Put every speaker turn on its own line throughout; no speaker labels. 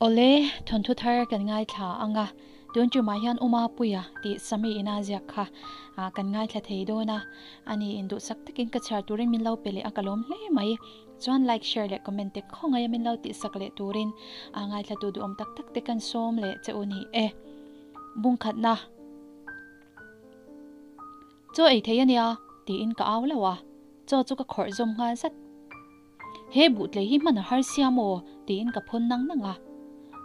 Awle, thawnthu thar kan ngaithla ang a, tun tumah hian Uma Puia tih Sami ina ziak kha kan ngaithla thei dawn a, ani induhsak takin ka chhiar turin min lo pe leh a ka lawm hle mai. Chuan like, share leh comment te khawngaih a min lo tihsak leh turin a ngaithlatu duhawm tak tak te kan sawm leh che u ni e. Bungkhatna. Chaw ei thei a nia, tiin ka au lo a, chaw chu ka khawrh zawm nghal zat. He buhtlei hi hman a har sia maw? tiin ka phun nang nang a.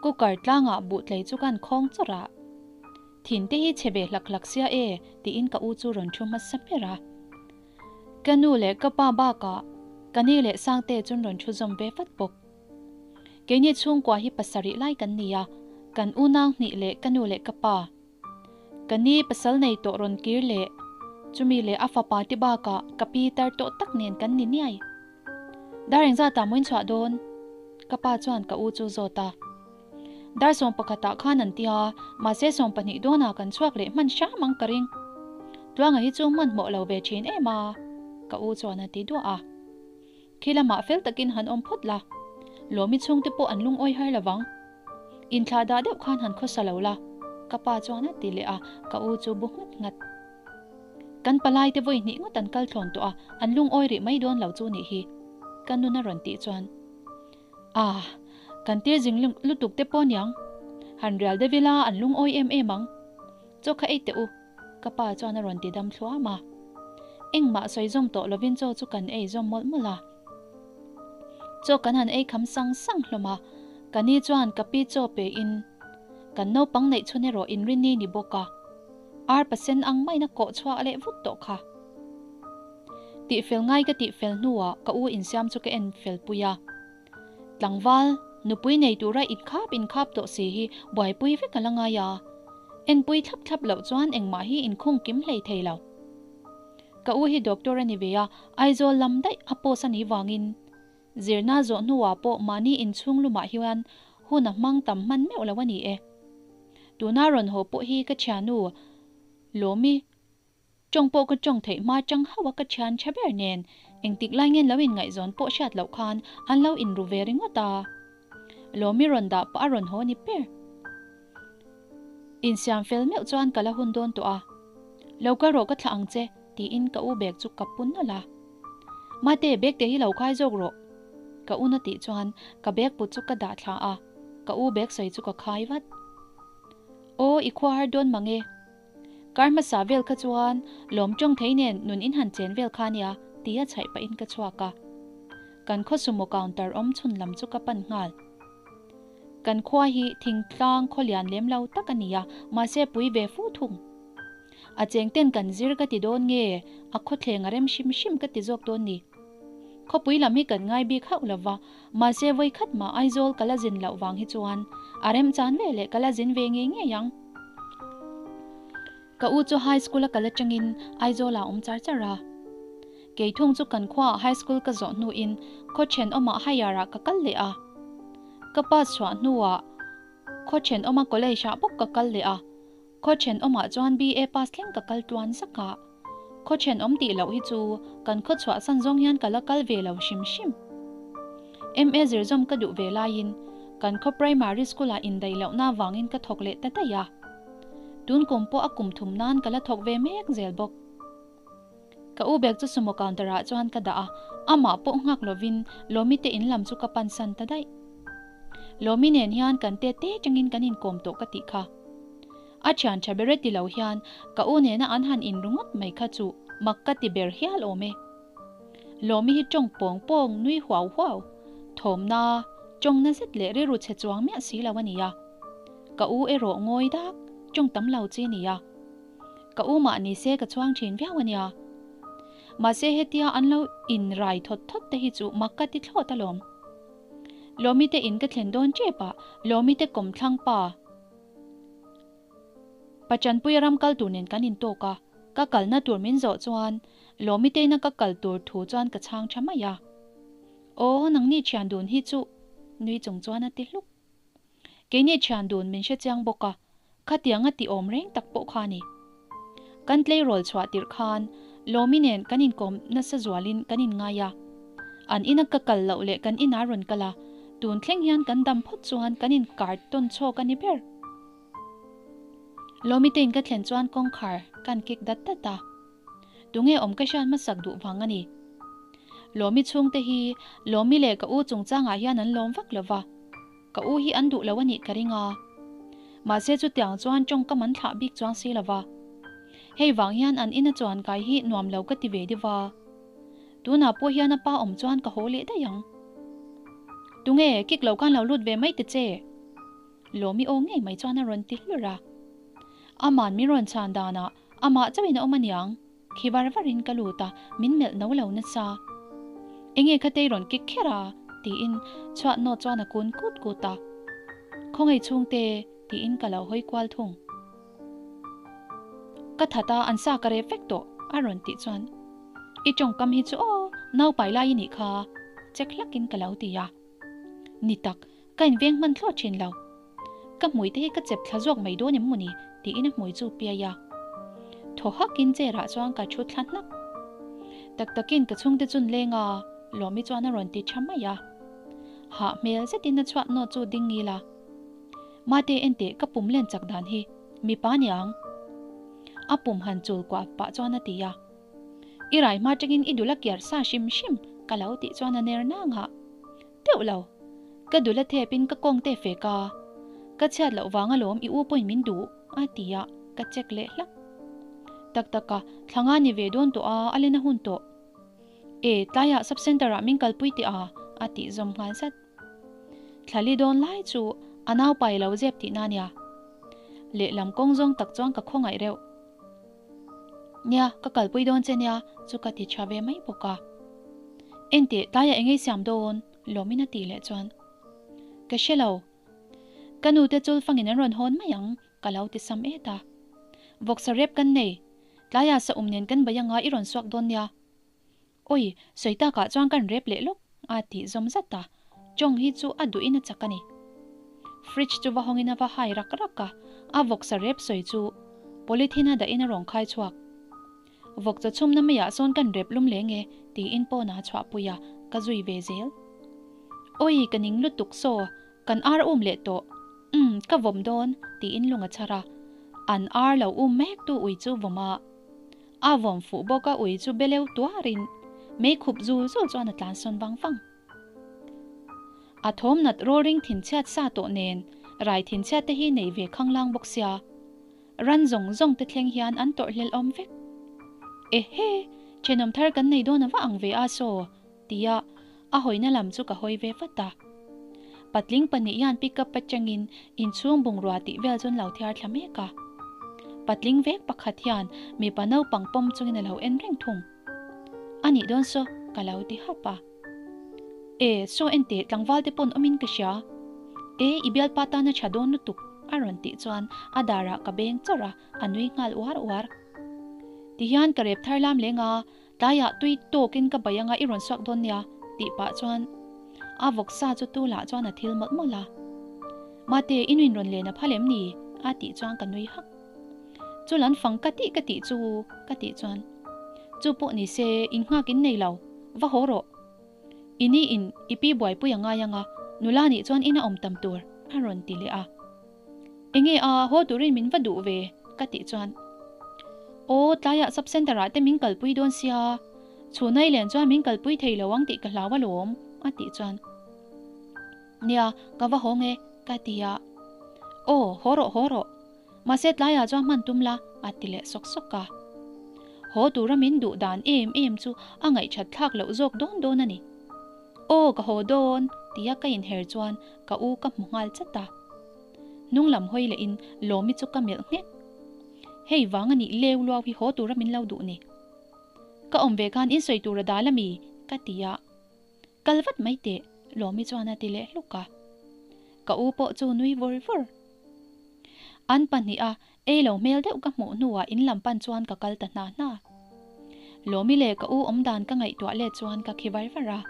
Cooker tlangah buhtlei chu kan khawng chawrh a. Thin te hi chhe ve hlak hlak sia e, tiin ka u chu rawn thu hmasa ber a. Ka nu leh ka pa bakah ka ni leh Sangte chun rawn thu zawm ve vat bawk. Keini chhungkua hi pasarih lai kan ni a, kan unau hnih leh ka nu leh ka pa. Ka ni pasal nei tawh rawn kir leh chumi leh a fapa te bakah ka pi tar tawh tak nen kan ni niai. Dar engzatah maw in chhuah dawn? Ka pa chuan ka u chu zawt a. Dar 11 ah khan an ti a, mahse 12 dawnah kan chhuak leh hman hram ang ka ring. Tluanga hi chu hmanhmawh lo ve thin em a, ka u chuan a ti duah a. Khi lamah fel takin han awm phawt la, Lawmi chhungte pawh an lungawi har lovang. Inthlah dah deuh khan han khawsa lo la, ka pa chuan a ti leh a, ka u chu bu nghat nghat. Kan palai te vawi hnih ngawt an kal thlawn tawh a, an lungawi rih mai dawn lo chu nih hi, ka nun a rawn tih chuan. Ah, kan tir zing lutuk te pawh niang, han rial deuh ila an lungawi em em ang. Chaw kha ei teh u, ka pa chuan a rawn ti dam thluam a. Engmah sawi zawm tawh lovin chaw chu kan ei zawm mawlh mawlh a. Chaw kan han ei kham sang sang hlawm a, ka ni chuan ka pi chaw pe in kan naupang neih chhun erawh inrinni ni bawk a, ar pasen ang maiin a kawh chhuak leh vut tawh kha. Tihfel ngai ka tihfel hnuah ka u insiam chu ka en fel pui a. Tlangval, nupui nei tura inkhap inkhap tawh si hi buaipui vek a la ngai a, enpui thlap thlap loh chuan engmah hi inkhung kim hlei thei lo. Ka u hi doctor a ni ve a, Aizawl lam daih a post a nih vangin zirna zawh hnuah pawh mahni inchhung lumah hian hun a hmang tam hman meuh lo a ni e. Tuna rawn haw pawh hi ka thiannu Lawmi tawng pawh ka tawng theih hma chang hauh a ka thian tha ber nen engtik lai ngen lo inngaihzawn pawh hriat loh khan an lo inru ve ringawt a. Lawmi rawn dah pah a rawn haw ni ber. Insiam fel meuh chuan ka la hun dawn tawh a, Lo kal rawh ka thlah ang che, tiin ka u bag chu ka pu nawlh a. Mate, bag te hi lo khai zawk rawh, ka u na tih chuan ka bag put chu ka dah thla a, ka u bag sawi chu ka khai vat. Aw, i khua har dawn mang e. Kar hmasa vel kha chuan lawm tawng thei nen nun in han chen vel kha nia, tia chhaih pahin ka chhuak a. Kan khaw sumo counter awm chhun lam chu ka pan nghal. Kan khua hi thingtlang khaw lian lem lo tak a ni a, mahse pui ve fu thung. A cheng ten kan zir ka ti dawn nge, a khawthleng a rem hrim hrim ka ti zawk dawn ni. Khawpui lam hi kan ngai bik hauh lo va, mahse vawi khat mah Aizawl ka la zin loh vang hi chuan a rem chan ve leh ka la zin ve ngei ngei ang. Ka u chu high school a kal atangin Aizawl ah awm char char a. Kei thung chu kan khuaah high school ka zawh hnuin khaw thenawmah higher ah ka kal leh a. Ka pass chhuah hnuah khaw thenawma college ah bawk ka kal leh a. Khaw thenawmah chuan BA pass thleng ka kal tluan zak a. Khaw thenawm tih loh hi chu kan khaw chhuahsan zawng hian ka la kal ve lo hrim hrim. MA zirzawm ka duh ve laiin kan khaw primary school ah indaih lohna avangin ka thawk leh ta daih a. Tun kum pawh a kum thum nan ka la thawk ve mek zel bawk. Ka u bag chu sumo counter ah chuan ka dah a, amah pawh nghak lovin Lawmi te in lam chu ka pan san ta daih. Lawmi nen hian kan te te tangin kan inkawm tawh ka tih kha. A thian tha ber e ti lo hian ka u nena an han inru ngawt mai kha chu mak ka ti ber hial awm e. Lawmi hi tawng pawng pawng nui huau huau, thawmna, tawngna zet leh rilru chhe chuang miah si lo a ni a. Ka u erawh ngawi dak, tawng tam lo chi a ni a. Ka u mah ni se ka chhuang thin viau a nia. Mahse hetia an lo inrai thawt thawt te hi chu mak ka ti thlawt alawm. Lawmi te in ka thlen dawn tep a, Lawmi te kawmthlang pa Pachanpuia ram kal tur nen kan intawk a, ka kalna tur min zawh chuan Lawmi te ina ka kal tur thu chuan ka chhang tha mai a. Aw nangni thian dun hi chu nui chung chuan a ti hluk. Keini thian dun min hre chiang bawk a, khatiang a ti awm reng tak pawh kha a ni. Kan tleirawl chhuah tirh khan Lawmi nen kan inkawm nasa zualin kan inngai a. An ina ka kal loh leh kan inah rawn kal a, Tun thleng hian kan dam phawt chuan kan in kar tawn chhawk a ni ber. Lawmi te in ka thlen chuan kawngkhar kan kik dat dat a. Tunge awm ka hriat hmasak duh vang a ni. Lawmi chhungte hi Lawmi leh ka u chungchangah hian an lawm vak lo va, ka u hi an duh lo a nih ka ring a. Mahse chutiang chuan tawngkam an thlah bik chuang si lo va. Hei vang hian an ina chuan kai hi nuam lo ka ti ve deuh a. Tunah pawh hian a pa awm chuan ka haw leh daih ang. Tunge kik lo khan lo lut ve mai ta che? Lawmi aw ngei mai chuan a rawn ti hlur a. Aman min rawn chhan danah amah chauhin a awm aniang. Khi var varin ka lut a, min melh no lo nasa. Enge khatei rawn kik kher a? tiin chhuat nawt chuan a kun kut kut a. Khawngaih chhungte tiin ka lo hawi kual thung. Ka that a, an sa ka rep vek tawh a rawn tih chuan I tawngkam hi chu aw, naupai lai i nih kha chek hlakin ka lo ti a. Ni tak, ka inveng hman thlawt thin lo. Ka hmui te hi ka chep thla zawk mai dawn em maw ni? tiin a hmui chu piai a. Thaw hakin chair ah chuan ka thu thla hnak. Tak takin ka chhungte chun leng a, Lawmi chuan a rawn ti tha mai a. Hah hmel zetin a chhuat nawt chu ding ngil a. Mate enteh ka pum len chak dan hi, mipa niang. A pum han chul kuah pah chuan a ti a. I rai hma tangin i dul a kiar sa hrim hrim ka lo tih chuan a ner nang a. Teuh lo. Ka dul a thep in ka kawng te fek a. Ka chhiat loh vang alawm i u pawhin min duh a ti a, ka check leh hlak. Tak tak a, thla nga ni ve dawn tawh a, a len a hun tawh. E, tlaiah sub center ah min kalpui teh a, a tih zawm nghal zat. Thla li dawn lai chu a naupai lo zep tihna nia. Lehlam kawng zawng tak chuan ka khawngaih reuh. Nia, ka kalpui dawn che nia, chu ka ti tha ve mai bawk a. Enteh, tlaiah eng ei siam dawn? Lawmin a tih leh chuan. Ka hre lo. Ka nute chul fangin an rawn hawn mai ang, ka lo ti sam et a. Vawksa rep kan nei. Tlaiah sa um nen kan bai anga i rawn suak dawn nia. Awi, sawi takah chuan kan rep leh lawk a tih zawm zat a, Chawng hi chu a duhin a chak a ni. Fridge chu va hawngin a va hai rak rak a, a vawksa rep sawi chu polythene a dahin a rawn khai chhuak. Vawk chaw chhumna maiah sawn kan rep lum leng e tiin pawnah a chhuahpui a, ka zui ve zel. Awi, ka ning lutuk saw, kan ar um leh tawh. Umm, ka vawm dawn tiin lung a chhar a, an ar lo um mek tu ui chu vawm a. A vawm fuh bawk a ui chu beleu tuarin mei khup zul zul chuan a tlan sawn vang vang. A thawm nat rawlring thinchhiat sa tawh nen rai thinchhiat te hi nei ve khanglang bawk sia. Ran zawng zawng te thleng hian an tawrh hlel awm vek. Ehe! Thenawm thar kan nei dawn a va ang ve a saw! Tia a hawina lam chu ka hawi ve vat a. Patling pahnih hian pickup atangin inchhung bungrua tih vel chu an lo thiar thla mek a. Patling vek pakhat hian mipa naupang pawm chungin a lo en reng thung. A nih dawn saw ka lo ti hap a. E, saw en teh tlangval te pawn awmin ka hria. E, i bialpa tan a tha dawn lutuk a rawn tih chuan a darah ka beng chawrh a, a nui nghal uar uar. Tihian ka rep thar lam leng a, Tlaiah tui tawkin ka bai anga i rawn suak dawn nia tih pah chuan a vawksa chu tu lah chuan a thil mawlh mawlh a. Mate, i nuin rawn len a phal em ni? a tih chuan ka nui hak. Chu lan fang ka tih ka tih chu ka tih chuan chu pawh ni se in nghak in nei lo, va haw rawh. I ni in i pi buaipui a ngai anga nula nih chuan ina awm tam tur a rawn ti leh a. Enge a, haw turin min va duh ve? ka tih chuan, Aw, tlaiah sub centre ah te min kalpui dawn sia, chhunai len chuan min kalpui thei lo ang tih ka hlau alawm, a tih chuan, Nia, ka va haw nge, ka ti a. Aw, haw rawh, haw rawh. Mahse tlaiah chuan hman tum la, a ti leh sawk sawk a. Haw tura min duh dan em em chu a ngaihṭhat thlak loh zawk dawn dawn a ni. Aw ka haw dawn tia ka inher chuan ka u ka hmu nghal chat a. Hnung lam hawi lehin Lawmi chu ka melh nghek. Hei vang a nih leu luau hi haw tura min lo duh ni. Ka awm ve khan in sawi tur a dal a mi? ka ti a. Kal vat mai teh Lawmi chuan a ti leh hluk a. Ka u pawh chu nui vur vur. An pahniha Ei lo hmel deuh ka hmuh hnuah in lam pan chuan ka kal ta hna hna. Lawmi leh ka u awm dan ka ngaihtuah let chuan ka khi var var a.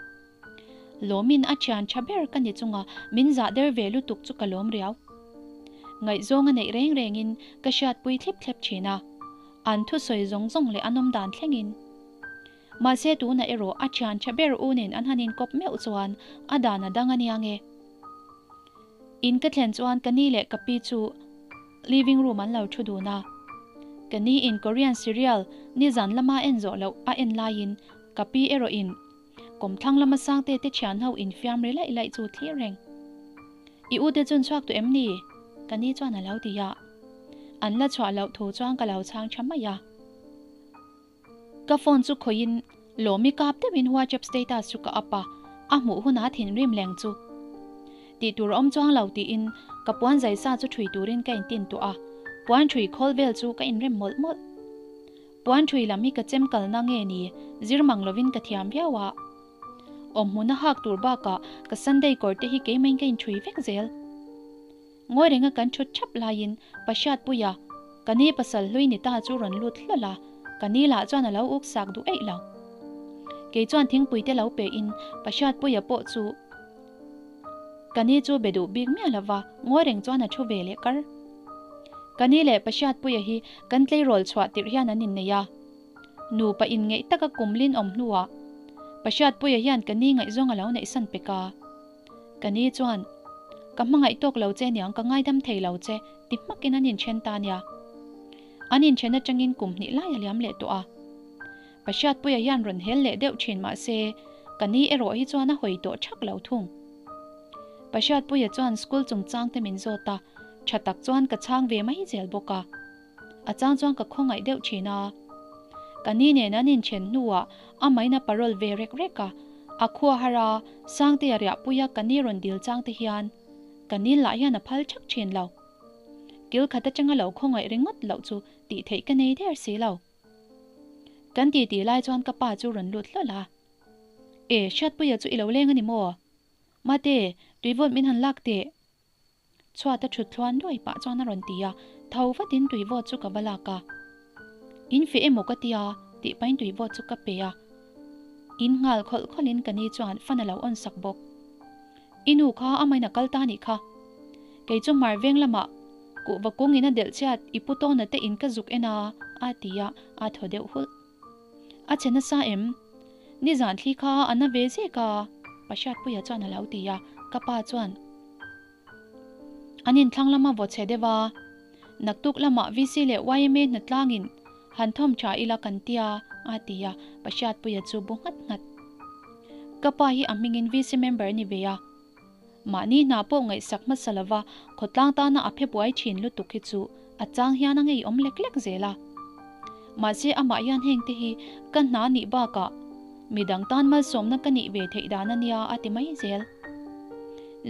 Lawmin a thian tha ber ka ni chunga min zah der ve lutuk chu ka lawm riau. Ngaihzawng a neih reng rengin ka hriatpui thlip thlep thin a, an thusawi zawng zawng leh an awm dan thlengin. Mahse tunah erawh a thian tha ber u nen an han inkawp meuh chuan a dan a dang a nia nge. In ka thlen chuan ka ni leh ka pi chu living room an lo thu dun a. Ka ni in Korean serial nizan lama en zawh loh a en laiin ka pi erawh in kawmthlang lama Sangte te thian ho infiam ri laih laih chu thlir reng. I u te chun chhuak tawh em ni? Ka ni chuan a lo ti a. An la chhuah loh thu chuan ka lo chhang tha mai a. Ka phone chu khawihin Lawmi kap deuhin WhatsApp status chu ka up a, a hmuh hunah thinrim leng chu tih tur a awm chuang lo tiin ka puan zai sa chu ṭhui turin ka intin tuah a, puan ṭhui khawl vel chu ka inrem mawlh mawlh. Puan ṭhui lam hi ka chem kalna nge ni zir mang lovin ka thiam viau a. Awmhmun a hak tur bakah ka Sunday kawr te hi keimahin ka inṭhui vek zel. Ngawi renga kan ṭhut ṭhap laiin Pa Hriatpuia, ka ni pasal hlui ni ta chu rawn lut hlawl a, ka ni lah chuan a lo uk sak duh eih lo. Kei chuan thingpui te lo pe in Pa Hriatpuia pawh chu ka ni chu be duh bik miah lova ngawi reng chuan a ṭhu ve leh kar. Ka ni leh Pa Hriatpuia hi kan tleirawl chhuah tirh hian an innei a. Nupa inngeih taka kum lin awm hnuah Pa Hriatpuia hian ka ni ngaihzawng a lo neihsan pek a. Ka ni chuan, Ka hmangaih tawk lo che niang, ka ngaidam thei lo che, ti hmakin an inthen ta nia. An inthen atangin kum hnih lai a liam leh tawh a. Pa Hriatpuia hian rawn hel leh deuh thin mah se, ka ni erawh hi chuan a hawi tawh thak lo thung. Pa Hriatpuia chuan school chungchang te min zawt a, tha tak chuan ka chhang ve mai zel bawk a. A chang chuan ka khawngaih deuh thin a. Ka ni nen an inthen hnuah a maina parole ve rek rek a, a khua har a, Sangtea riahpuia ka ni rawn dil chang te hian ka ni lah hian a phal thak thin lo. Kil khat atanga lo khawngaih ringawt loh chu tih theih ka nei der si lo. Kan titi lai chuan ka pa chu rawn lut hlawl a. E, Hriatpuia chu i lo leng a ni maw? Mate, tuivawt min han lak teh. Chhuat a thut thluan luai pah chuan a rawn ti a, tho vatin tui vawt chu ka va lak a. In feh emaw ka tia tih pahin tui vawt chu ka pe a. In nghal khawlh khawlhin ka ni chuan fan a lo on sak bawk. I nu kha amahin a kal ta nih kha. Kei chu hmar veng lamah kuhva kungin a delh chhiat i pu tawna te in ka zuk en a a ti a, a thaw deuh hulh. A che nasa em? Nizan thli kha a na ve zek a, Pa Hriatpuia chuan a lo ti a, ka pa chuan an inthlang lama vaw chhe deuh a, naktuk lamah VC leh yma hnatlangin han thawm tha ila kan tia a ti a, Pa Hriatpuia chu bu nghat nghat. Ka pa hi a hmingin VC member a ni ve a. Mahni hna pawh ngaihsak hmasa lova khawtlang tana a phe buai thin lutuk hi chu a chang hian a ngeiawm lek lek zel a. Mahse amah hian heng te hi ka hna nih bakah midang tan malsawmna ka nih ve theih dan a nia a ti mai zel.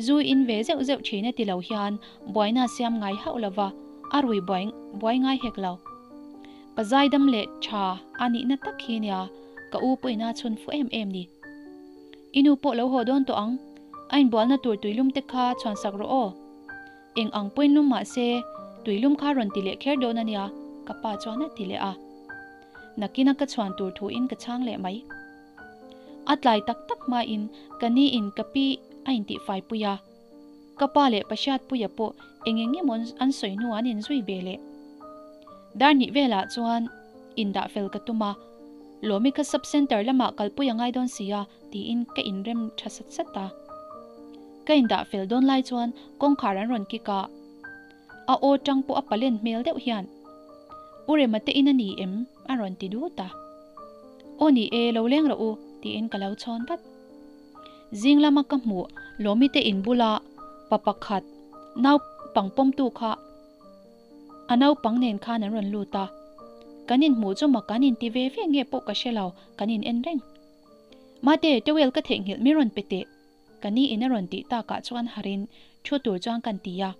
Zu in ve zeuh zeuh thin e ti lo hian buaina siam ngai hauh lova a rui buai buai ngai hek lo. Pa zaidam leh tha a nihna tak hi nia ka u pawhin a chhun fu em em ni. I nu pawh lo haw dawn tawh ang. A inbualna tur tuilum te kha chhuan sak rawh aw. Eng ang pawhin lum mah se, tuilum kha rawn ti leh kher dawn a nia, ka pa chuan a ti leh a. Nakina ka chhuan tur thuin ka chhang leh mai. A tlai tak tak hmain ka ni in ka pi a intihfai pui a. Ka pa leh pa Hriatpuia pawh eng eng emaw an sawi hnu an inzui ve leh. Dar hnih velah chuan indah fel ka tum a, Lawmi kha sub centre lamah kalpui a ngai dawn si a tiin ka inrem tha sat sat a. Ka indah fel dawn lai chuan kawngkhar an rawn kik a, a aw tang pawh a palen hmel deuh hian, U Rema te in a ni em? a rawn ti dut a. Aw ni e, lo leng rawh u tiin ka lo chhawn vat. Zing lama ka hmuh Lawmi te in bula pa pakhat naupang pawmtu kha a naupang nen khan an rawn lut a. Kan inhmuh chu mak an inti ve ve nge pawh ka hre lo, kan in en reng. Mate, towel ka theihnghilh mi rawn pe teh, ka ni in a rawn tih takah chuan harin thu tur chuan kan ti a.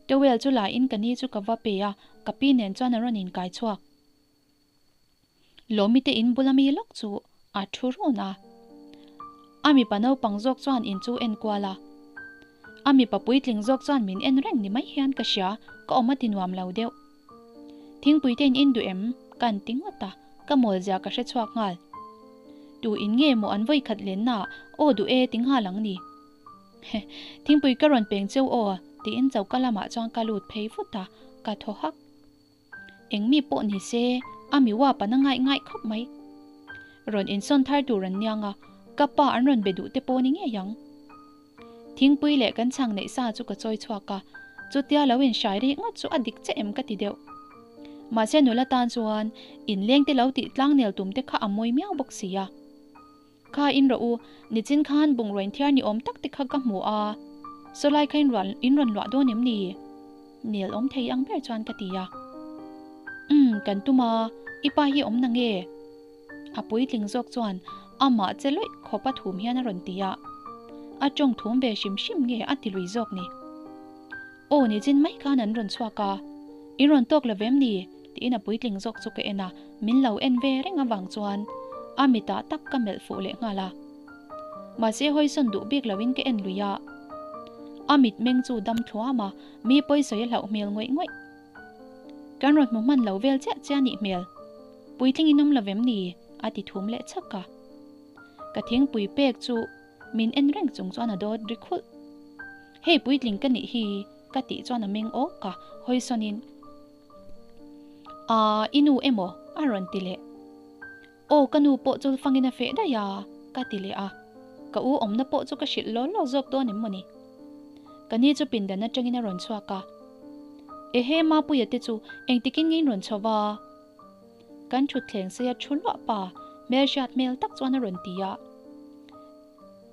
Towel chu la in ka ni chu ka va pe a, ka pi nen chuan a rawn inkai chhuak. Lawmi te in bula mi lawk chu a thu run a. A mipa naupang zawk chuan in chu en kual a. A mipa puitling zawk chuan min en reng ni mai hian ka hria, ka awm a ti nuam lo deuh. Thingpui te in in duh em? Ka an ti ngawt a, ka mawl zia ka hre chhuak nghal. Tu in nge maw an vawi khat lenna ah aw duh e ti nghal ang ni. Thingpui ka rawn peng cheu aw tiin choka lamah chuan ka lut phei vut a, ka thaw hak. Eng mi pawh ni se, a mi uap an a ngaih ngaih khawp mai. Rawn insawn thar tur an niang a, ka pa an rawn be duh te pawh ni ngei ang. Thingpui leh kan chhang neih sa chu ka chawi chhuak a, chutia lo inhrai rik ngawt chu a dik che em ka ti deuh. Mahse nula tan chuan inleng te lo tih tlangnel tum te kha a mawi miau bawk si a. Kha in rawh u, nichin khan bungraw inthiar ni awm tak te kha ka hmu a, sawlai kha in rual in rawn luah dawn em ni? Nel awm thei ang ber chuan ka ti a. Umm, kan tum a, i pa hi awm na nge? A puitling zawk chuan amah che lawih khawp a thum hian a rawn ti a. A tawng thum ve hrim hrim nge a ti lui zawk ni? Aw nichin mai khan an rawn chhuak a, in rawn tawk lo vem ni? tiin a puitling zawk chu ka en a, min lo en ve reng avang chuan a mitah tak ka melh fuh leh nghal a. Mahse hawisawn duh bik loin ka en lui a, a mitmeng chu dam thluam a, mi pawisawi a hlauh hmel ngawih ngawih. Kan rawn hmu hman lo vel chiah chiah nih hmel, puitling in awm lo vem ni? a ti thum leh chhak a. Ka thingpui pek chu min en reng chung chuan a dawt ri khulh. Hei puitling ka nih hi ka tih chuan a meng awk a, hawisawnin Aa i nu emaw a rawn ti leh. Aw ka nu pawh chu fangin a feh daih a ka ti leh a, ka u awmna pawh chu ka hrilh law law zawk dawn em mawni. Ka ni chu pindan atangin a rawn chhuak a, Ehe Mapuia te chu engtikin nge in rawn chho va? Kan thutthleng seia thu luah pa hmelhriat hmel tak chuan a rawn ti a.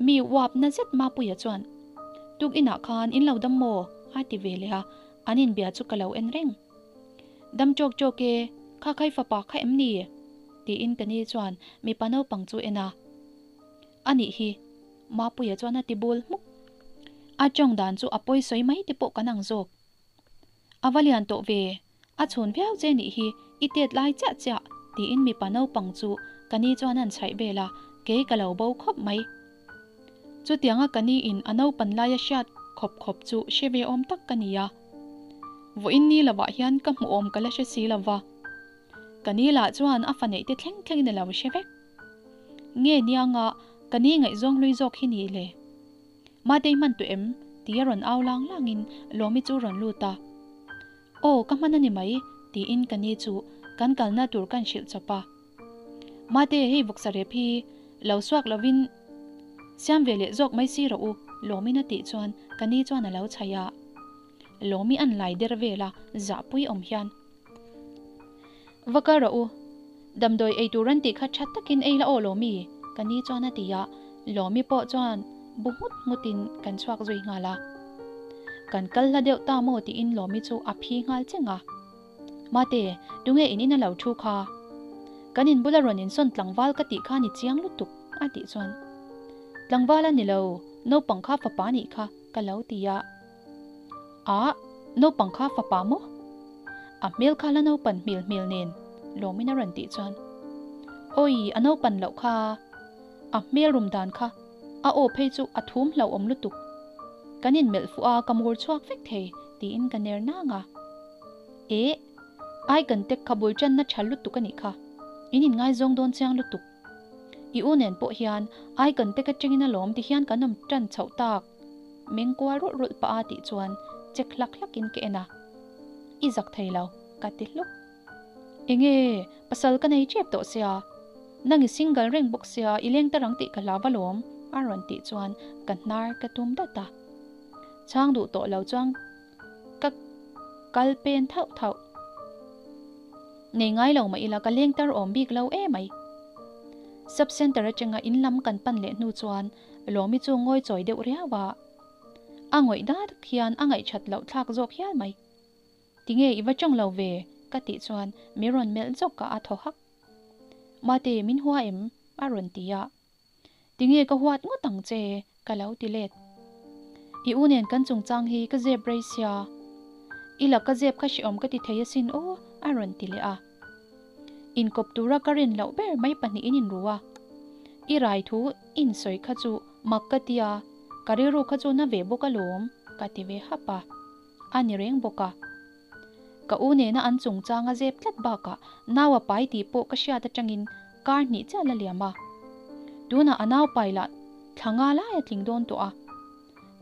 Mi uap na zet Mapuia chuan, Tuk inah khan in lo dam maw? a ti ve leh a, an inbia chu ka lo en reng. Dam ṭawk ṭawk e, kha khai fapa kha em ni? tiin ka ni chuan mipa naupang chu en a. A nih hi, Mapuia chuan a ti bul hmuk. A ṭawng dan chu a pawisawi mai te pawh kan ang zawk. A va lian tawh ve, A chhun viau che nih hi, i tet lai chiah chiah, tiin mipa naupang chu ka ni chuan an chhaih vel a, kei ka lo bo khawp mai. Chutianga ka ni in a naupan laia hriat khawp khawp chu hre ve awm tak ka ni a. Vawiin ni lovah hian ka hmuh awm ka la hre si lova. Ka ni lah chuan a fa neih te thleng thlengin a lo hre vek. Nge nianga ka ni ngaihzawng hlui zawk hi ni le? Matei hman tawh em? Tia rawn au lang langin Lawmi chu rawn lut a. Aw, ka hman a ni mai, tiin ka ni chu kan kalna tur kan hrilh chawp a. Mate, hei vawksa rep hi lo suak lovin siam ve leh zawk mai si rawh u, Lawmin a tih chuan ka ni chuan a lo chhaih a. Lawmi an lai der vel a, zahpui awm hian. Va kal rawh u, damdawi ei tur an tih kha tha takin ei la aw Lawmi, ka ni chuan a ti a, Lawmi pawh chuan bu nghut nghutin kan chhuak zui nghal a. Kan kal hla deuh ta maw tiin Lawmi chu a phi nghal cheng a. Mate, tunge in in a lo thu kha? Kan in bula rawn insawn tlangval ka tih kha ni chiang lutuk, a tih chuan. Tlangval a ni lo, naupang kha fapa nih kha, ka lo ti a. A, naupang kha fapa maw? A hmel kha la naupan hmel hmel nen lawmin a rawn tih chuan, Awi, a naupan loh kha, a hmel rum dan kha, a aw phei chu a thum hlauhawm lutuk. Kan inmelh fuh a, ka mur chhuak vek thei, tiin ka ner nang a. Eh, ai kan tek kha bul tanna tha lutuk a nih kha, in inngaizawng dawn chiang lutuk. I u nen pawh hian ai kan tek atangin alawm ti hian kan awm tan chhoh tak. Meng kual rulh rulh pah a tih chuan chek hlak hlak in ka en a. I zak thei lo, ka ti hluk. Enge, pasal ka nei tep tawh sia. Nang i single reng bawk sia i leng ta rang tih ka hlau alawm a rawn tih chuan ka hnar ka tum dat a. Chhang duh tawh lo chuan ka kal pen thauh thauh. Nei ngai lo mah ila ka leng tar awm bik lo e mai. Sub center atanga in lam kan pan leh hnu chuan Lawmi chu ngawi chawi deuh riau a. A ngawih dat khian a ngaihchat loh thlak zawk hial mai. Tinge i va tawng lo ve? ka tih chuan mi rawn melh zawk a a thaw hak. Mate, min hua em? a rawn ti a. Tinge ka huat ngawt ang che? ka lo ti let. I u nen kan chungchang hi ka zep rei sia. I laka zep kha hreawm ka ti thei asin aw, a rawn ti leh a. Inkawp tura ka rin loh ber mai pahnihin inru a. I rai thu insawi kha chu mak ka ti a, ka rilru kha chu na ve bawk alawm, ka ti ve hap a. A ni reng bawk a. Ka u nena an chungchang a zep tlat bakah nau a pai tih pawh ka hriat atangin kar hnih chiah la liam a. Tunah a nau pai lah thla nga lai a tling dawn tawh a.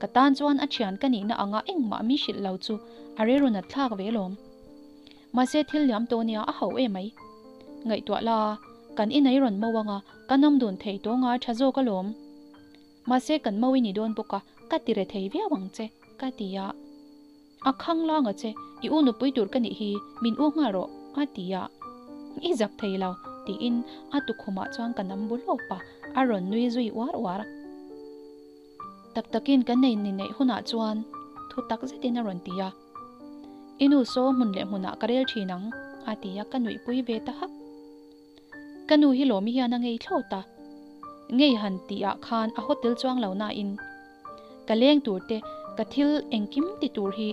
Ka tan chuan a thian ka nihna anga engmah mi hrilh lo chu a rilru nat thlak ve lawm. Mahse thil liam tawh nia a ho e mai. Ngaihtuah la, kan inei rawn mo anga kan awm dun thei tawng a tha zawk alawm. Mahse kan mo i ni dawn bawk a, ka ti rethei viau ang che, ka ti a. A khang lang a che, i u nupui tur ka nih hi, min u nghal rawh, a ti a. I zak thei lo, tiin a tukhumah chuan ka nam bu lawp a, a rawn nui zui uar uar. Tak takin kan nei ni neih hunah chuan thu tak zetin a rawn ti a. I nu saw hmun leh hmunah ka rel thin ang, a ti a, ka nuihpui ve ta hak. Ka nu hi lawmi hian a ngei thlawt a, ngei han tih ah khan a hotel chuang lo nain ka leng tur te ka thil engkim ti tur hi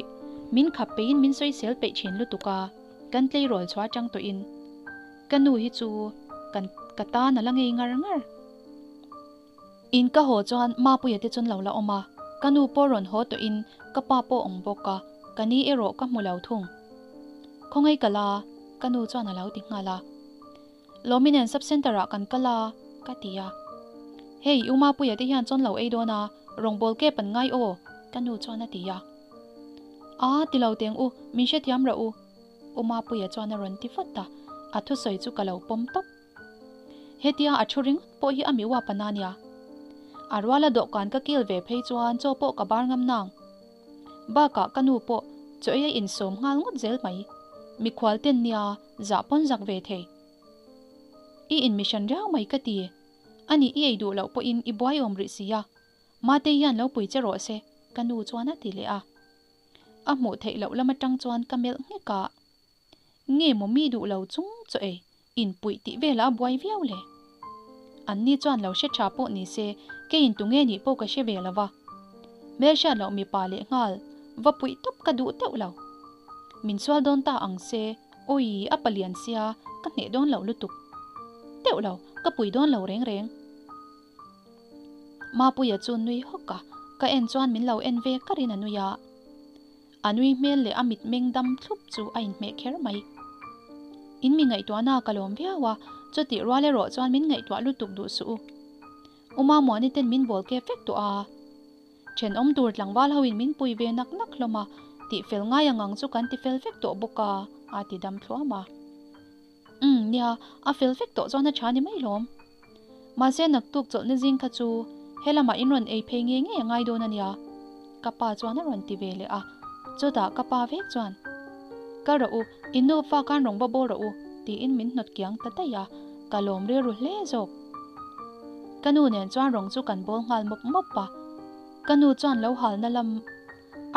min khap peihin min sawisel peih thin lutuk a, kan tleirawl chhuah atang tawhin ka nu hi chu kan ka tan a la ngei ngar ngar. In ka haw chuan Mapuia te chuan lo la awm a, ka nu pawh rawn haw tawhin ka pa pawh awm bawk a, ka ni erawh ka hmu lo thung. Khawngaih ka la, ka nu chuan a lo ti nghal a. Lawmi nen sub centre ah kan kal a, ka ti a. Hei, u Mapuia te hian chawn lo ei dawn a, rawngbâwl kep an ngai aw, ka nu chuan a ti a. Aa, ti lo teng u, min hrethiam rawh u, u Mapuia chuan a rawn ti vat a, a thusawi chu ka lo pawm tawp. Hetia a thu ringawt pawh hi a mi uap a na nia. A ruala dawhkan ka kil ve phei chuan chaw pawh ka bar ngam nang. Bakah ka nu pawh chaw ei a insawm nghal ngawt zel mai. Mikhual ten nia zah pawn zak ve thei. I inmihran riau mai ka ti. Ani i ei duh loh pawhin i buai awm rih si a. Matei hian lo pui che rawh se, ka nu chuan a ti leh a. A hmuh theih loh lam atang chuan ka melh nghek a. Nge maw mi duh lo chung chaw ei inpuih tih velah a buai viau le? An ni chuan lo hre tha pawh ni se keiin tunge nih pawh ka hre ve lo va. Hmelhriat loh mipa leh nghal va puih tawp ka duh teuh lo. Min sual dawn ta ang se, awii a palian sia ka hneh dawn lo lutuk. Teuh lo, ka pui dawn lo reng reng. Mapuia chu nui hawk a, ka en chuan min lo en ve karin a nui a. A nui hmel leh a mitmeng dam thlup chu a inhmeh kher mai. In mi ngaihtuahna ka lawm viau a, chutih rual erawh chuan min ngaihtuah lutuk duh suh u. U Mamuani ten min bawl kep vek tawh a. Thenawm tur tlangval ho in min pui ve nak nak hlawm a, tihfel ngai ang ang chu kan tifel vek tawh bawk a, a ti dam thluam a. Umm, nia, a fel vek tawh chuan a tha ni mai lawm. Mahse naktuk chawlhna zing kha chu he lamah in rawn ei phei ngei ngei a ngai dawn a nia, ka pa chuan a rawn ti ve leh a. Chutah ka pa vek chuan, Kal rawh u, in nufa khan rawn va bawl rawh u, tiin min hnawt kiang ta daih a, ka lawm rilru hle zawk. Ka nu nen chuan rawng chu kan bawl nghal mawp mawp a, ka nu chuan lo halna lam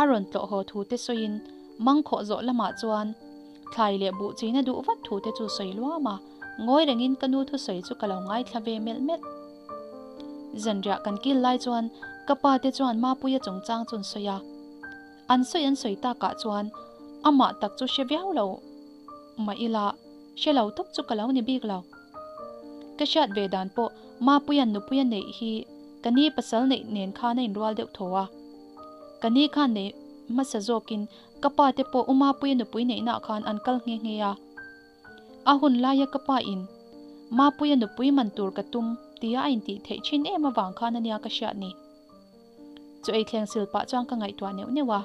a rawn tlawh haw thu te sawiin mangkhawh zawh lamah chuan Thlai leh buh china duh vat thu te chu sawi luam a, ngawi rengin ka nu thusawi chu ka lo ngaithla ve melh melh. Zanriah kan kil lai chuan ka pa te chuan Mapuia chungchang chu an sawi a. An sawi an sawi takah chuan amah tak chu hre viau lo mah ila hre lo tawp chu ka lo ni bik lo. Ka hriat ve dan pawh Mapuia'n nupuia neih hi ka ni pasal neih nen khan a inrual deuh thaw a. Ka ni khan nei hmasa zawkin Ka pa te pawh U Mapuia nupui neihnaah khan an kal nghe nghe a. A hun laia ka pa in Mapuia nupui man tur ka tum tia a intih theih thin em avang khan ania ka hriat ni. Chu ei thleng sil pah chuan ka ngaihtuah neuh neuh a.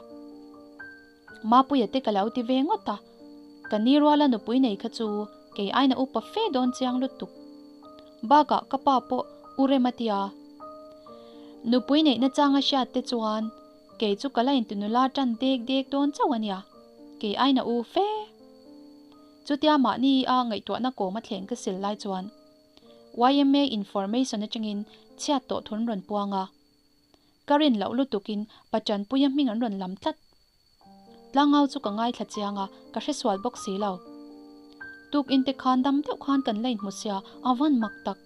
Mapuia te ka lo ti ve ngawt a, ka ni ruala nupui nei kha chu kei aina upa fe dawn chiang lutuk. Bakah ka pa pawh U Rema tia nupui neihna changa hriat te chuan Kei chu ka la inti nula tan dek dek dawn chauh a nia, kei aina u fe. Chutia mahni a ngaihtuahna kawm a thleng ka sil lai chuan yma information atangin chhiat tawh thun rawn puang a. Ka rin loh lutukin Pachanpuia hming an rawn lam tlat. Tlangau chu ka ngaithla chiang a, ka hresual bawk si lo. Tukin te khan dam deuh khan kan la inhmu sia, a van mak tak.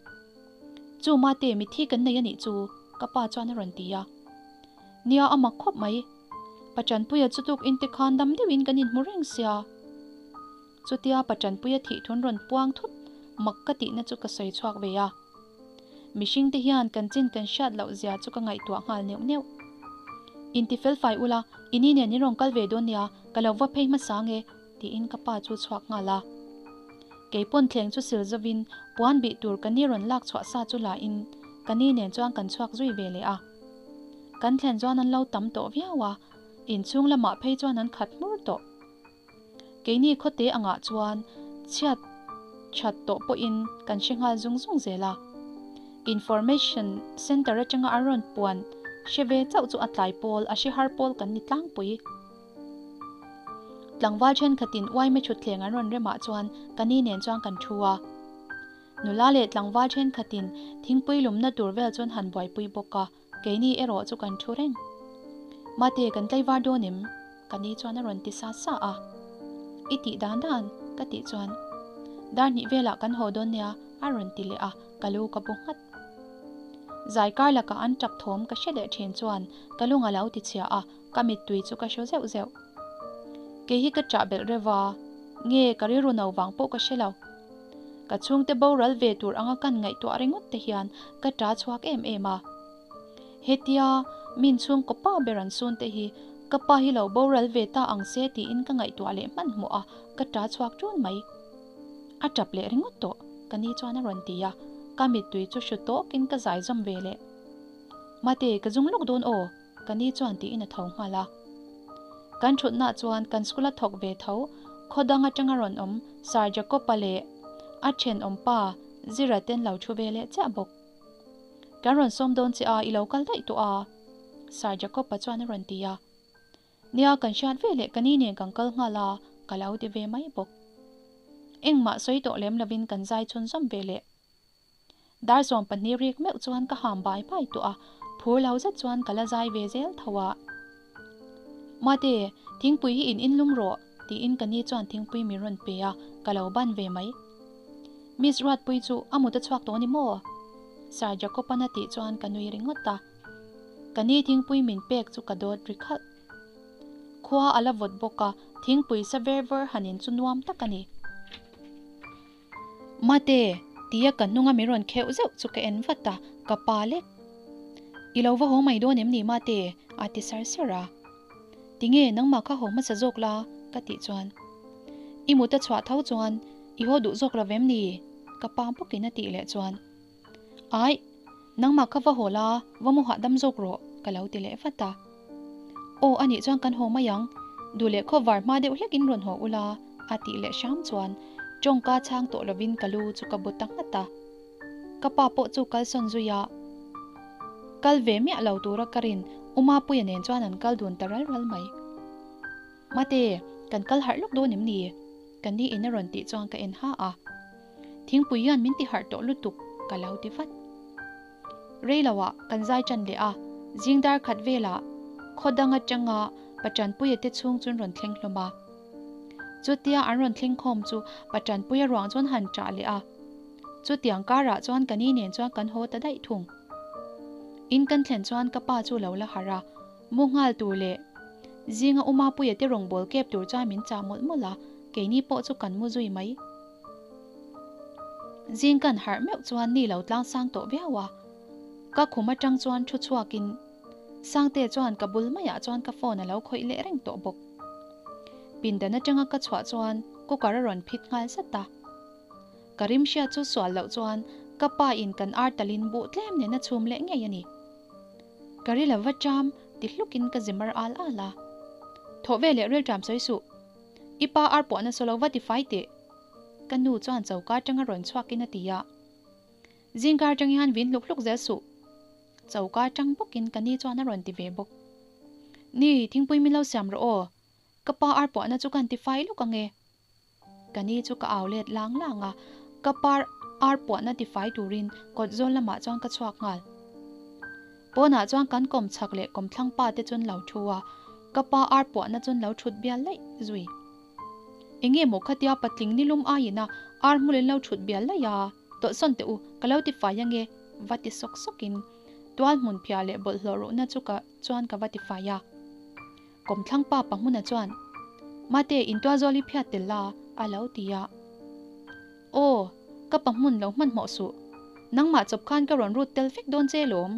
Chu mate mithi kan nei a nih chu, ka pa chuan a rawn ti a. Nia a mak khawp mai. Pachanpuia chu tuk in te khan dam deuhin kan inhmu reng sia. Chutia Pachanpuia thih thun rawn puang thut mak ka tihna chu ka sawi chhuak ve a. Mihring te hian kan chin kan hriat loh zia chu ka ngaihtuah nghal neuh neuh. Inti felfai ula, i ni nen in rawn kal ve dawn nia, ka lo va phei hmasa nge, tiin ka pa chu chhuak nghal a. Keipawn thleng chu sil zovin puan bih tur ka ni rawn lak chhuah sa chu la in ka ni nen chuan kan chhuak zui ve leh a. Kan thlen chuan an lo tam tawh viau a, inchhung lamah phei chuan an khat hmur tawh. Keini khawte angah chuan chhiat that tawh pawhin kan hre nghal zung zung zel a. Information Centre atanga an rawn puan Hre ve chauh chu a tlai pawl, a hre har pawl kan ni tlangpui. Tlangval thenkhatin uaime thutthleng an rawn remah chuan ka ni nen chuan kan thu a. Nula leh tlangval thenkhatin thingpui lumna tur vel chuan han buaipui bawk a, keini erawh chu kan thu reng. Mate, kan tlaivar dawn em? Ka ni chuan a rawn ti sa sa a. I tih dan dan, ka tih chuan. Dar hnih velah kan haw dawn nia, a rawn ti leh a, ka lu ka bu nghat. Zai kar lakah an tap thawm ka hre leh thin chuan ka lung a lo ti chhia a, ka mittui chu ka hru zeuh zeuh. Kei hi ka ṭah belh reuh a, nge ka rilru no vang pawh ka hre lo. Ka chhungte boral ve tur anga kan ngaihtuah ringawt te hian ka ṭah chhuak em em a. Hetia min chhungkaw pa ber an sun te hi ka pa hi lo boral ve ta ang se tiin ka ngaihtuah leh hmanhmawh a, ka ṭah chhuak ṭun mai. A ṭap leh ringawt tawh, ka ni chuan a rawn ti a, ka mittui chu hru tawkin ka zai zawm ve leh. Mate, ka zung lawk dawn aw, ka ni chuan tiin a tho nghal a. Kan ṭhutnaah chuan kan school a thawk ve tho, khaw dang aṭanga rawn awm Sir Jacob-a leh a ṭhenawm pa Zira ten lo ṭhu ve leh chiah bawk. Kan rawn sawm dawn che a, i lo kal daih tawh a, Sir Jacob-a chuan a rawn ti a. Nia kan hriat ve leh ka ni nen kan kal nghal a, ka lo ti ve mai bawk. Engmah sawi tawh lem lovin kan zai chhunzawm ve leh. Dar 12 rik meuh chuan ka ham bai bai tawh a, phur lo zet chuan ka la zai ve zel tho a. Mate, thingpui hi in inlum rawh, tiin ka ni chuan thingpui min rawn pe a, ka lo ban ve mai. Miss Ruatpui chu a mut a chhuak tawh ni maw? Sir Jacob-an a tih chuan ka nui ringawt a. Ka ni thingpui min pek chu ka dawt ri khalh. Khua a la vawt bawk a, thingpui sa ver vawr han in chu nuam tak a ni. Mate, tia ka hnunga min rawn kheuh zeuh chu ka en vat a, ka pa lek. I lo va haw mai dawn em ni Mate? a ti sar sar a. Tinge nangmah kha haw hmasa zawk la? ka tih chuan. I mut a chhuah tho chuan i haw duh zawk lo vem ni? ka pa bawkin a tih leh chuan. Aih, nangmah kha va haw la, va mu hahdam zawk rawh, ka lo ti leh vat a. Aw, anih chuan kan haw mai ang, duh leh khaw var hma deuh hlekin rawn haw ula, a tih leh hram chuan tawngka chhang tawh lovin ka lu chu ka bu ta nghat a. Ka pa pawh chu kalsawn zui a, kal ve miah lo tura ka rin U Mapuia nen chuan an kal dun ta ral ral mai. Mate, kan kal harh lawk dawn em ni? Ka ni in a rawn tih chuan ka en ha a. Thingpui hian min ti harh tawh lutuk, ka lo ti vat. Rei lo ah kan zai ṭan leh a, zing dar khat velah khaw dang aṭanga Paṭanpuia te chhung chuan rawn thleng hlawm a. Chutia an rawn thleng khawm chu Paṭanpuia ruang chuan han ṭah leh a. Chutiang karah chuan ka ni nen chuan kan haw ta daih thung. In kan thlen chuan ka pa chu lo la harh a, mu nghal tur leh zinga U Mapuia te rawngbâwl kep tur chuan min chah mawlh mawlh a, keini pawh chu kan mu zui mai. Zing kan harh meuh chuan ni lo tlang sang tawh viau a, ka khum atang chuan thu chhuakin Sangte chuan ka bul maiah chuan ka phone a lo khawih leh reng tawh bawk. Pindan atanga ka chhuah chuan cooker a rawn phit nghal zat a. Ka rim hriat chu sual loh chuan ka pa in kan ar talin buh tlem nen a chhum leh ngei a ni. Ka ri lo va ṭam ti hlukin ka zi mar al al a. Thawh ve leh rilṭam sawi suh. I pa ar puahna saw lo va ti fai teh. Ka nu chuan choka atanga rawn chhuakin a ti a. Zingkar atang hian vin hluk hluk zel suh. Choka atang bawkin ka ni chuan a rawn ti ve bawk. Ni, thingpui min lo siam rawh aw. Ka pa ar puahna chu kan ti fai lawk ange. Ka ni chu ka au let lang lang a, ka par ar puahna tifai turin kawt zawl lamah chuan ka chhuak nghal. Pawnah chuan kan kawm chhak leh kawm thlang pa te chuan lo thu a, ka pa ar puahna chuan lo thut bial laih zui. Enge maw khatia patling nilum aiin a ar hmul in lo thut bial laih a, tawlhsawn teh u, ka lo tifai ange, va ti sawk sawkin tual hmun phiah leh bawlhhlawh ruhna chu ka chuan ka va tifai a. Kawmthlang pa Pahmuna chuan, Mate, intual zawl hi phiat tel la, a lo ti a. Aw, ka Pahmun lo hmanhmawh suh. Nangmah chawp khan ka rawn rut tel vek dawn che lawm,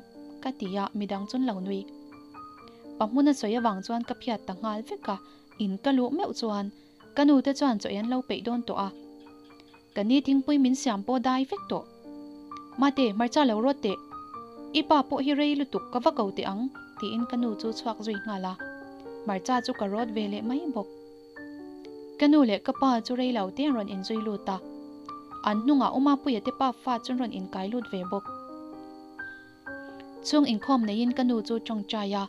ka ti a, midang chuan lo nui. Pahmuna sawi avang chuan ka phiat ta nghal vek a, in ka luh meuh chuan ka nu te chuan chaw an lo peih dawn tawh a. Ka ni thingpui min siam pawh dai vek tawh. Mate, hmarcha lo rawt teh. I pa pawh hi rei lutuk ka va ko teh ang, tiin ka nu chu chhuak zui nghal a. Hmarcha chu ka rawt ve leh mai bawk. Ka nu leh ka pa chu rei lo te an rawn inzui lut a. An hnungah U Mapuia te pa fa chu an rawn inkai lut ve bawk. Chhung inkhawm neiin ka nu chu tawngtai a,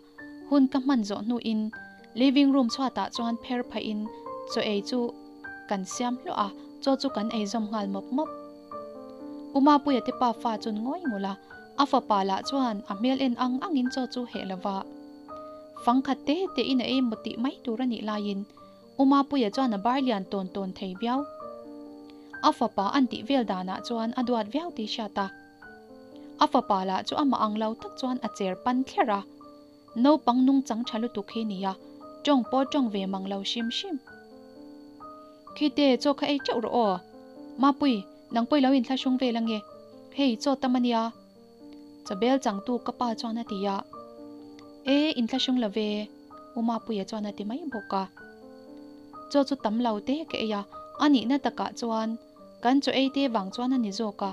hun ka hman zawh hnuin living room chhuatah chuan pher phahin chaw ei chu kan siam hluah a, chaw chu kan ei zawm nghal mawp mawp. U Mapuia te pa fa chun ngawi ngul a, a fapa lah chuan a hmel en ang angin chaw chu heh lova fangkhat te tein a ei maw tih mai tur a nih laiin U Mapuia chuan a bar lian tawn tawn thei viau. A fapa an tih vel danah chuan a duat viau tih hriat a. A fapa lah chu amah ang lo tak chuan a cher pan thler a. Naupang nungchang tha lutuk hi nia, tawng pawh tawng ve mang lo hrim hrim. Khite, chaw kha ei teuh rawh aw. Mapui, nang pawh i lo inthlahrung vel ange. Hei, chaw tam a nia. Chawbel changtu ka pa chuan a ti a. E, inthlahrung lo ve, U Mapuia chuan a ti mai bawk a. Chaw chu tam lo te ka ei a, a nihna takah chuan kan chaw ei te vang chuan a ni zawk a,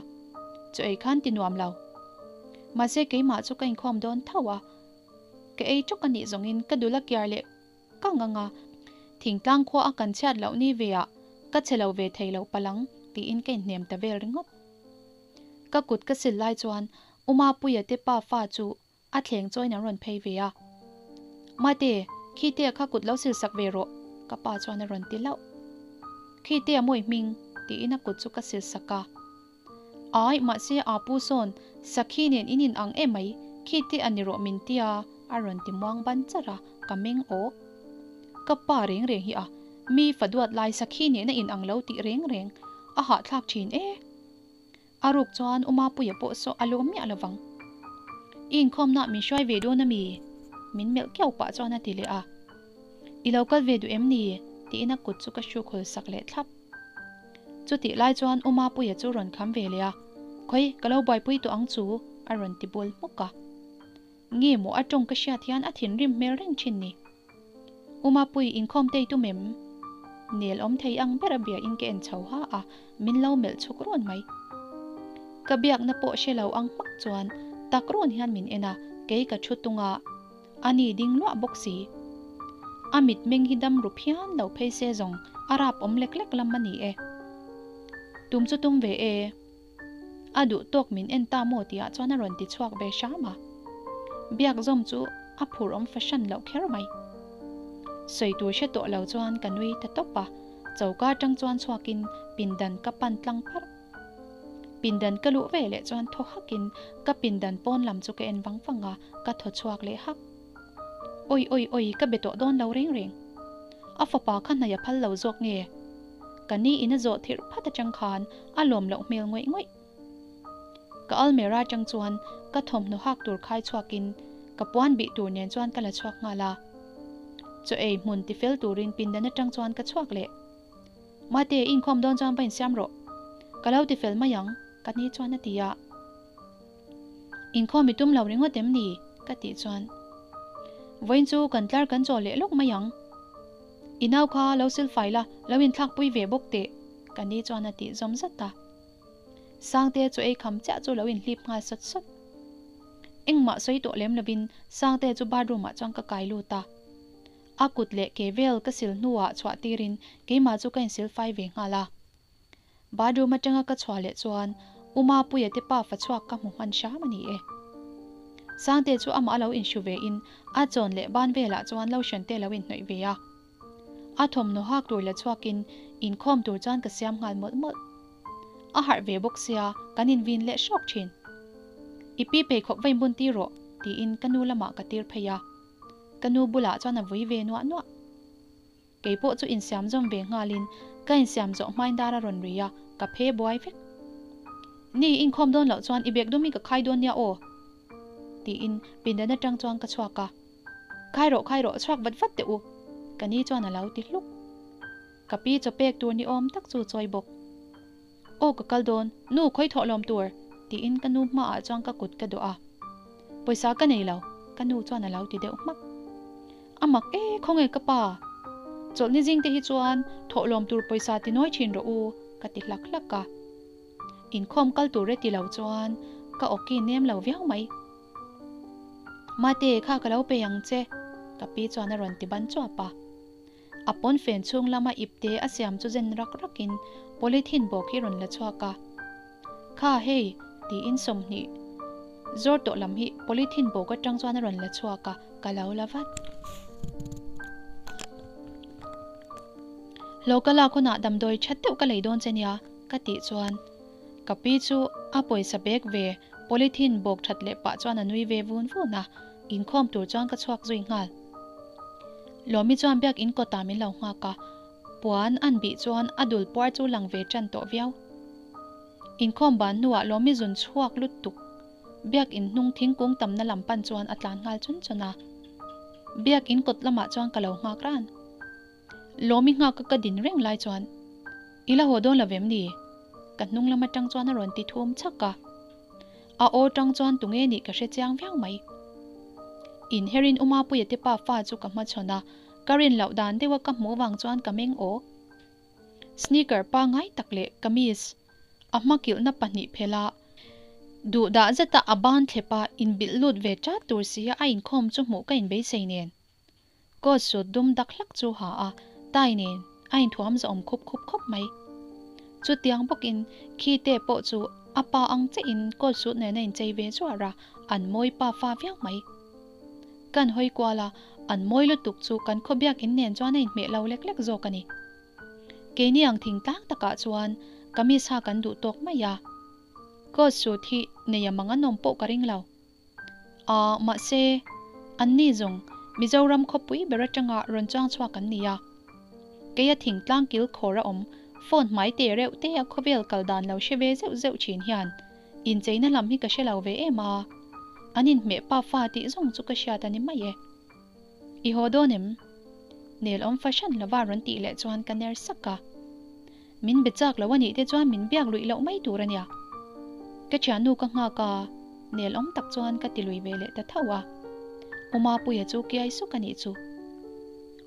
chaw ei khan ti nuam lo. Mahse keimah chu ka inkhawm dawn tho a, ka ei tawk a nih zawngin ka dul a kiar leh kang ang a, thingtlang khua a kan chhiat loh ni ve ah ka che lo ve thei lo palang tiin ka inhnem ta vel ringawt. Ka kut ka sil lai chuan U Mapuia te pa fa chu a thleng chawiin an rawn phei ve a. Mate, Khitea kha kut lo sil sak ve rawh, ka pa chuan a rawn ti lauh. Khitea mawi hming, tiin a kut chu ka sil sak a. Ai, mahse aa pu sawn, sakhi nen in in ang emai, Khitea ni rawh min tia, a rawn ti muang ban charh a, ka meng awk. Ka pa reng reng hi a, mi fa duat lai sakhi nena in ang lo tih reng reng, a hahthlak thin e. A ruk chuan U Mapuia pawh saw a lawm miah lovang. I inkhawmnaah min hruai ve dawn a mi? Min melh kiau pah chuan a ti leh a. I lo kal ve duh em ni? Tiin a kut chu ka hruk hawl sak leh thlap. Chutih lai chuan U Mapuia chu rawn kham ve leh a, Khawi, ka lo buaipui tawh ang chu, a rawn ti bul hmuk a. Nge maw a tawng ka hriat hian a thinrim hmel reng thin ni. U Mapui, inkhawm te i tum em? Nel awm thei ang ber a bia in ka en chho ha a, min lo melh chhuk run mai. Ka biakna pawh hre lo ang hmak chuan tak run hian min en a, kei ka thu tung a, a ni ding luah bawk si. A mitmeng hi dam ru phian lo phei se zawng a rap awm lek lek lam a ni e. Tum chu tum ve e. A duh tawk min en ta maw tihah chuan a rawn ti chhuak ve hram a. Biak zawm chu a phur awm fahran loh kher mai. Sawi tur hre tawh lo chuan ka nui ta tawp a, choka atang chuan chhuakin pindan ka pan tlang pharh. Pindan ka luh ve leh chuan thaw hakin ka pindan pawn lam chu ka en vang vang a, ka thaw chhuak leh hak. Oi oi oi ka be tawh dawn lo reng reng. A fapa kha hnaih a phal lo zawk nge? Ka ni in a zawh thirh phat atang khan a lawm loh hmel ngawih ngawih. Ka almera atang chuan ka thawmhnaw hak tur khai chhuakin ka puan bih tur nen chuan ka la chhuak nghal a. Chaw ei hmun tifel turin pindan atang chuan ka chhuak leh. Mate, i inkhawm dawn chuan va insiam rawh. Ka lo tifel mai ang, ka ni chuan a ti a. Inkhawm i tum lo ringawt em ni? ka tih chuan Vawiin chu kan tlar kan chaw leh lawk mai ang. I nau kha lo silfai la, lo inthlakpui ve bawk teh, ka ni chuan a tih zawm zat a. Sangte chu ei kham chiah chu lo inhlip nghal sawt sawt. Engmah sawi tawh lem lovin Sangte chu bathroom ah chuan ka kai lut a. A kut leh ke vel ka sil hnuah chhuah tirin keimah chu ka insilfai ve nghal a. Bathroom atanga ka chhuah leh chuan U Mapuia te pa fa chhuak ka hmu hman hram a ni e. Sangte chu amah a lo inhru ve in a chawn leh ban velah chuan lotion te lo inhnawih ve a. A thawmhnaw hak tur la chhuakin inkhawm tur chuan ka siam nghal mawlh mawlh. A harh ve bawk sia kan invin leh hrawk thin. I pi pheikhawk va inbun tir rawh tiin ka nu lamah ka tir phei a. Ka nu bulah chuan a vui ve nuah nuah. Kei pawh chu insiam zawm ve nghalin ka insiam zawh hmain dar a rawn ri a, ka phe buai vek. Ni, inkhawm dawn loh chuan i bag dum hi ka khai dawn nia aw! Tiin pindan atang chuan ka chhuak a. Khai rawh, khai rawh, chhuak vat vat teh u! Ka ni chuan a lo ti hluk. Ka pi chaw pek tur ni awm tak chu chawi bawk. Aw ka kal dawn, nu khawi thawh lawm tur! Tiin ka nu hmaah chuan ka kut ka dawh a. Pawisa ka nei lo, ka nu chuan a lo ti deuh hmak. A mak e, khawnge ka pa? Chawlhni zing te hi chuan thawh lawm tur pawisa ti nawi thin rawh u, ka ti hlak hlak a. Inkhawm kal tur e ti lo chuan ka awki nem lo viau mai. Mate, kha ka lo pe ang che, ka pi chuan a rawn ti ban chuap a. A pawnfen chhung lama ipte a siam chu zen rak rakin polythene bawk hi rawn la chhuak a. Kha hei, tiin 20. Zawr tawh lam hi polythene bawk atang chuan a rawn la chhuak a, ka lo la vat. Lo ka lak hunah damdawi that deuh ka lei dawn che nia ka tih chuan ka pi chu a pawisa bag ve polythene bawk that leh pah chuan a nui ve vun vun a, inkhawm tur chuan ka chhuak zui nghal. Lawmi chuan biakin kawtah min lo nghak a, puan an bih chuan a dul puar chu lang ve tan tawh viau. Inkhawm ban hnuah Lawmi zun chhuak lutuk biakin hnung thingkung tamna lam pan chuan a tlan nghal chun chun a. Biakin kawt lamah chuan ka lo nghak ran. Lawmi nghak a ka din reng lai chuan, I la haw dawn lo vem ni? Ka hnung lam atang chuan a rawn ti thum chhak a. A aw tang chuan tunge nih ka hre chiang viau mai. Inherin U Mapuia te pa fa chu ka hmachhawn a, ka rin loh dan deuha ka hmuh vang chuan ka meng awk. Sneaker pangai tak leh kamis a hma kilhna pahnih phelh a, duhdah zeta a ban thlepa inbilh lut ve chat tur sia a inkhawm chu hmuh ka inbeisei nen. Coat suit dum dak hlak chu ha a, tie nen a inthuam zawm khup khup khawp mai. Chutiang bawkin khi te pawh chu a pa ang chiahin coat suit nen a inchei ve zuar a, an mawi pa fa viau mai. Kan hawi kual a, an mawi lutuk chu kan khaw biakin nen chuan a inhmeh lo lek lek zawk a ni. Keini ang thingtlang takah chuan kamis ha kan duh tawk mai a, coat suit hi nei a mang an awm pawh ka ring lo. Aaa, mahse, anni zawng Mizoram khawpui ber atanga rawn chuang chhuak an ni a. Keia thingtlang kil khawr a awm, phone hmai te reuh te a khawvel kal dan lo hre ve zeuh zeuh thin hian incheina lam hi ka hre lo ve em a, an inhmeh pa fa tih zawng chu ka hriat a ni mai e. I haw dawn em? Nel awm fahran lova rawn tih leh chuan ka ner sak a. Min be chak lo a nih te chuan min biak luih loh mai tur a nia. Ka thiannu ka nghak a, nel awm tak chuan ka ti lui ve leh ta tho a. U Mapuia chu kiai suk a nih chu.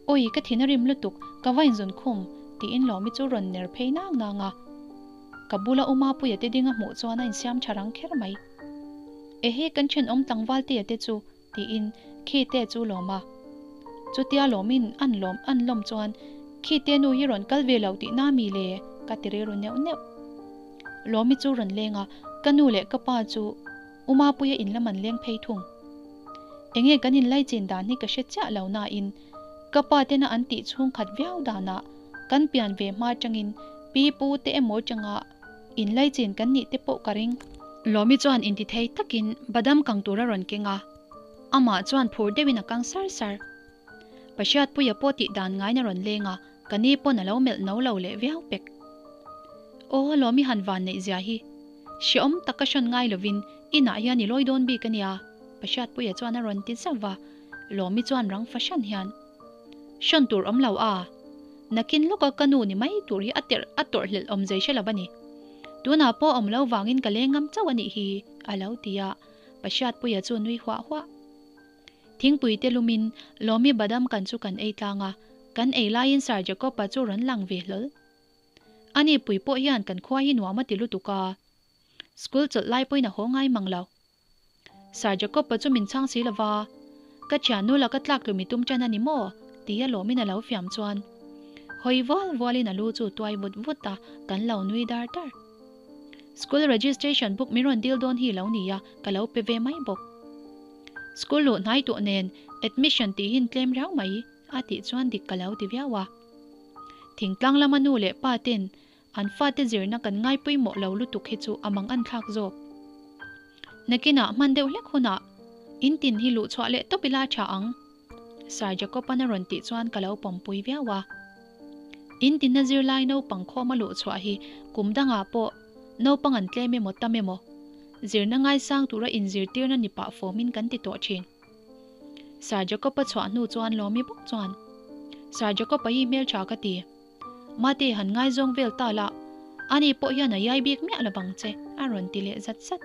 Awi ka thin a rim lutuk, ka va inzun khum, tiin Lawmi chu rawn ner phei nang nang a. Ka bula U Mapuia te ding a hmuh chuan a insiam tha rang kher mai. Ehe kan thenawm tlangval tea te chu Tiin khi te chu lawm a. Chutia lawmin an lawm an lawm chuan khi te nu hi rawn kal ve lo tih na mi le ka ti rilru neuh neuh. Lawmi chu rawn leng a, ka nu leh ka pa chu U Mapuia in lam an leng phei thung. Enge kan inlaichin dan hi ka hre chiah lo nain ka pa tena an tih chhungkhat viau danah kan pian ve hma atangin pi pu te emaw atanga Inlaichin kan nih te pawh ka ring. Lawmi chuan intithei takin badam kang tur a rawn keng a, amah chuan phur deuhin a kang sar sar. Pahriatpuia pawh tih dan ngaiin a rawn leng a, ka ni pawn a lo melh no lo leh viau pek. Aw, Lawmi han van neih zia hi. Hreawm tak ka hrawn ngai lovin inah hian i lawi dawn bik a nia, Pahriatpuia chuan a rawn ti zauh va, Lawmi chuan rang fahran hian, Hrawn tur awm lo a. Nakin lawka ka nu ni mai tur hi a terh a tawrh hlelh awm zei hre lo a ni. Tunah pawh awm lo vangin ka leng ngam chauh a nih hi, a lo ti a, Pahriatpuia chu nui huah huah. Thingpui te lumin Lawmi badam kan chu kan ei tlang a, kan ei laiin Sir Jacob-a chu rawn lang ve hlawl. Ani pui pawh hian kan khua hi nuam a ti lutuk a, school chawlh lai pawhin a haw ngai mang lo. Sir Jacob-a chu min chhang si lova, Ka thiannu la ka tlak tlum i tum ṭan a ni maw? tia lawmin a lo fiam chuan hawi vual vualin a lu chu tuai vut vut a, kan lo nui dar dar. School registration book min rawn dil dawn hi lo nia, ka lo pe ve mai bawk. School luh hnai tawh nen admission tihin tlem riau mai a tih chuan dik ka lo ti viau a. Thingtlang lama nu leh pa ten An fate zirna kan ngai pawimawh lo lutuk hi chu a mang an thlak zawk. Nakinah hman deuh hlek hunah in tin hi luh chhuah leh tawp ila tha ang. Sir Jacob-an a rawn tih chuan ka lo pawmpui viau a. In tinna zirlai naupang khawma luh chhuah hi kum dangah pawh naupang an tlem emaw tam emaw zirna ngaisang tura inzirtirna ni pah fawmin kan ti tawh thin. Sir Jacob-a chhuah hnu chuan Lawmi bawk chuan, Sir Jacob-a hi hmeltha ka ti. Mate han ngaizawng vel ta la, ani pawh hian a iai bik miah lovang che, a rawn ti leh zat zat.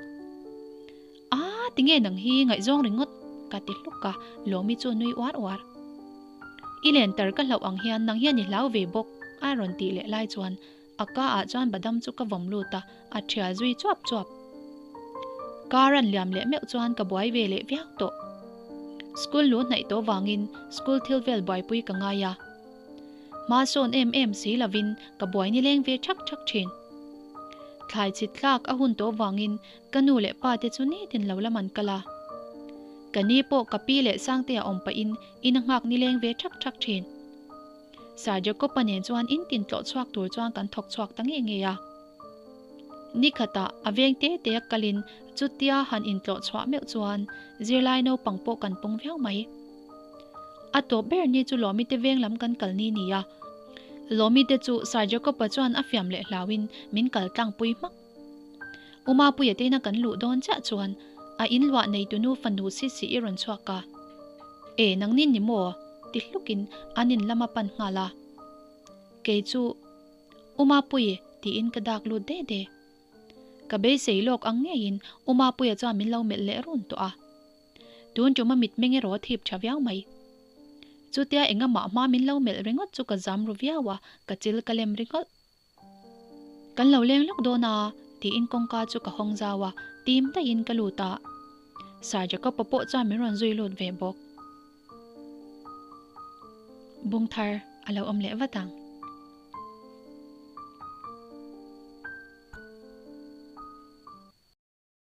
Aa, tinge nang hi ngaihzawng ringawt? ka ti hluk a, Lawmi chu nui uar uar. I len tar ka hlauh ang hian nang hian i hlau ve bawk, a rawn tih leh lai chuan a ka ah chuan badam chu ka vawm lut a, a thial zui chuap chuap. Car an liam leh meuh chuan ka buai ve leh viau tawh. School lu hnaih tawh vangin school thil vel buaipui ka ngai a. Hma sawn em em si lovin ka buai nileng ve thak thak thin. Thlai chhit thlak a hun tawh vangin ka nu leh pa te chu nitin lo lam an kal a. Ka ni pawh ka pi leh Sangtea awm pahin in a nghak nileng ve thak thak thin. Sir Jacob-a nen chuan in tin tlawh chhuak tur chuan kan thawk chhuak ta ngei ngei a. Ni khatah a veng te te a kalin chutia han intlawh chhuah meuh chuan zirlai naupang pawh kan pung viau mai. A tawp ber ni chu Lawmi te veng lam kan kal ni ni a. Lawmi te chu Sir Jacob-a chuan a fiam leh hlauin min kal tlangpui hmak. U Mapuia te ina kan luh dawn chiah chuan a in luah neitunu fanu Sisi i rawn chhuak a. E, nangni ni maw? ti hlukin an in lam a pan nghal a. Kei chu U Mapui tiin ka dak lut de de. Ka beisei lawk ang ngeiin U Mapuia chuan min lo melh leh run tawh a. Tun tum a mitmeng erawh a thip tha viau mai. Chutia engamah hma min lo melh ringawt chu ka zam ru viau a, ka chil ka lem ringawlh. Kan lo leng lawk dawn a, tiin kawngka chu ka hawng zau a, tim daihin ka lut a. Sir Jacob-a pawh chuan min rawn zui lut ve bawk. Bung thar a lo awm leh vat ang.